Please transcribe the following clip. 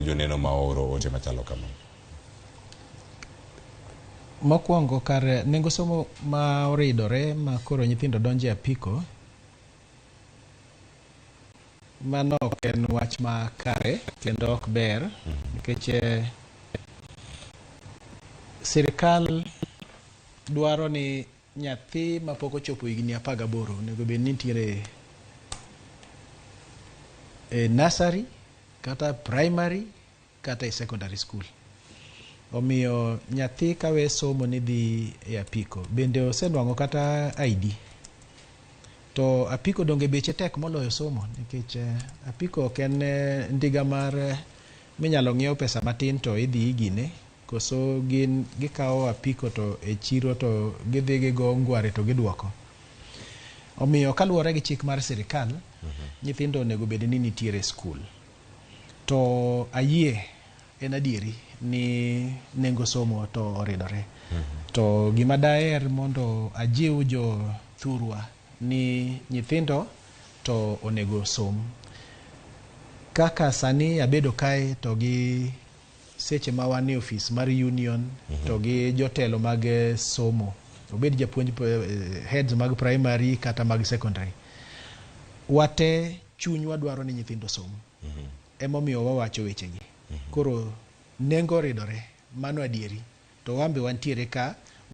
joneno ma ooro ote machalo kama. Mokwongo kar nengo somo ma oridore ma koro nyithindo donjo e apiko, mano ok en wach makare kendo ok ber nikech sirikal dwaro ni nyathi mapok ochopo higni 18 onego bed ni nitiere e nursery kata primary kata e secondary school. Omiyo nyathi kawe somo ni dhi e apiko bende osenwang'o kata ID. To apiko donge beche tek moloyo somo nikech apiko ok en ndiga mar minyalo ng'iew pesa matin to idhi igine koso gin gikawo apiko to e chiro to gidhi gigo ngware to giduoko. Omiyo kaluwore gi chik mar sirikal, nyithindo onego bed ni nitiere e skul. To ayie en adieri ni nengo somo to oridore. To gima daher mondo ajiw jo thurwa ni nyithindo to onego som. Kaka sani abedo kae to gi seche ma wan e ofis mar union to gi jotelo mag somo, obed japuonj, heads mag primary kata mag secondary, wate chunywa dwaro ni nyithindo som. Emomiyo wawacho wechegi. Koro nengo oridore, mano adieri. To wan be wantiere ka